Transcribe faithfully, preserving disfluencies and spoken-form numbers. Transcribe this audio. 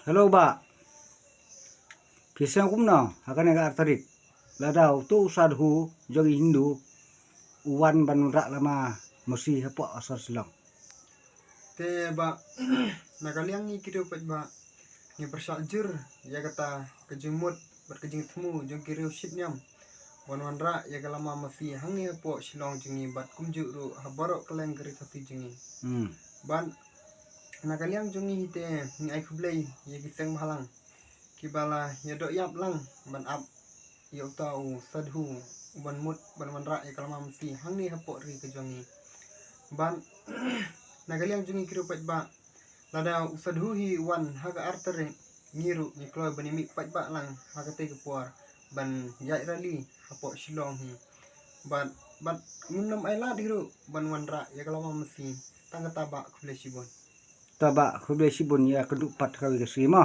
Hello bah. Phi sngewthuh kumno ha kane ka artarik lada uto u sadhu jong i Hindu u wan ban rah lama masi hapoh sor Shillong? Te bah, na ka liang ngi ki riew paidbah ngi pyrshah jur ïa kata ka jingmut bad ka jingthmu jong ki riew shit niam ban wanrah ïa ka lama masi hangne hapoh Shillong jong ngi bad kumjuh ruh ha baroh ka leng ka ri Khasi jong ngi. Hmm. Bad na ka liang jong ngi hi te ngi ai khublei ïa ki seng bhalang kiba la ïa doh ïap lang ban ap ïa uta u sadhu u ban mut ban wanrah ïa ka lama masi hangne hapoh ri ka jong ngi. Bad na ka liang jong ngi ki riew paidbah, lada u sadhu hi wan ha ka artarik, ngi ruh ngi kloi ban ïa mih paidbah lang ha katei ka por ban ïaid rally hapoh Shillong hi. Bad bad ngim nym ai lad hi ruh ban wanrah ïa ka lama masi. Tang kata bah, khublei shibun. Ta bah, khublei shibun ïa ka duh pat kawei ka sngi mo.